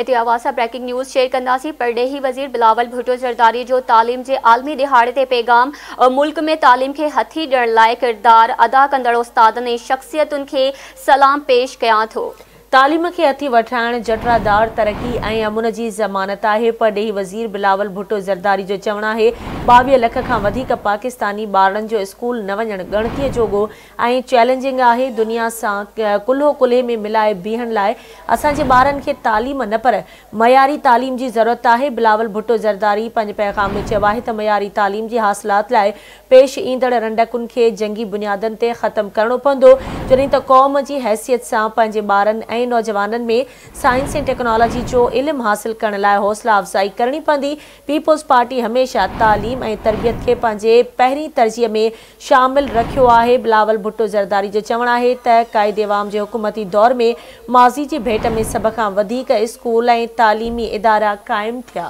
اتي اوهان سان بريڪنگ نيوز شيئر ڪنداسين. پرڏيهي وزير بلاول ڀٽو زرداري جو تعليم جي عالمي ڏهاڙي تي پيغام، ملڪ ۾ تعليم کي هٿي ڏيڻ لاء ڪردار ادا ڪندڙ استادن ۽ شخصيتن کي سلام پيش ڪيان ٿو. تعليم کي هٿي وٺرائڻ جٽادار ترقي ۽ امن جي ضمانت آهي. پرڏيهي وزير بلاول ڀٽو زرداري جو چوڻ آهي 22 لک کان وڌيڪ پاڪستاني ٻارڙن جو اسڪول نه وڃڻ ڳڻتي جوڳو ۽ چئلينجنگ آهي، دنيا سان ڪلهو ڪلهي ۾ ملائي بيهڻ لاء اسان جي ٻارن کي تعليم نه پر معياري تعليم جي ضرورت آهي. بلاول ڀٽو زرداري پنهنجي پيغام ۾ چيو آهي ته معياري تعليم جي حاصلات لاء پيش ايندڙ رنڊڪن کي جنگي بنيادن تي ختم ڪرڻو پوندو، جڏهن ته قوم جي حيثيت سان پنهنجي ٻارن ۽ نوجوانن ۾ سائنس ۽ ٽيڪنالاجي جو علم حاصل ڪرڻ لاء حوصلا افزائي ڪرڻي پوندي. پيپلز پارٽي هميشه تعليم ۽ تربيت کي پنهنجي پهرين ترجيح ۾ شامل رکيو آهي. بلاول ڀٽو زرداري جو چوڻ آهي ته قائد عوام جي حڪومتي دور ۾ ماضي جي ڀيٽ ۾ سڀ کان وڌيڪ اسڪول ۽ تعليمي ادارا قائم ٿيا.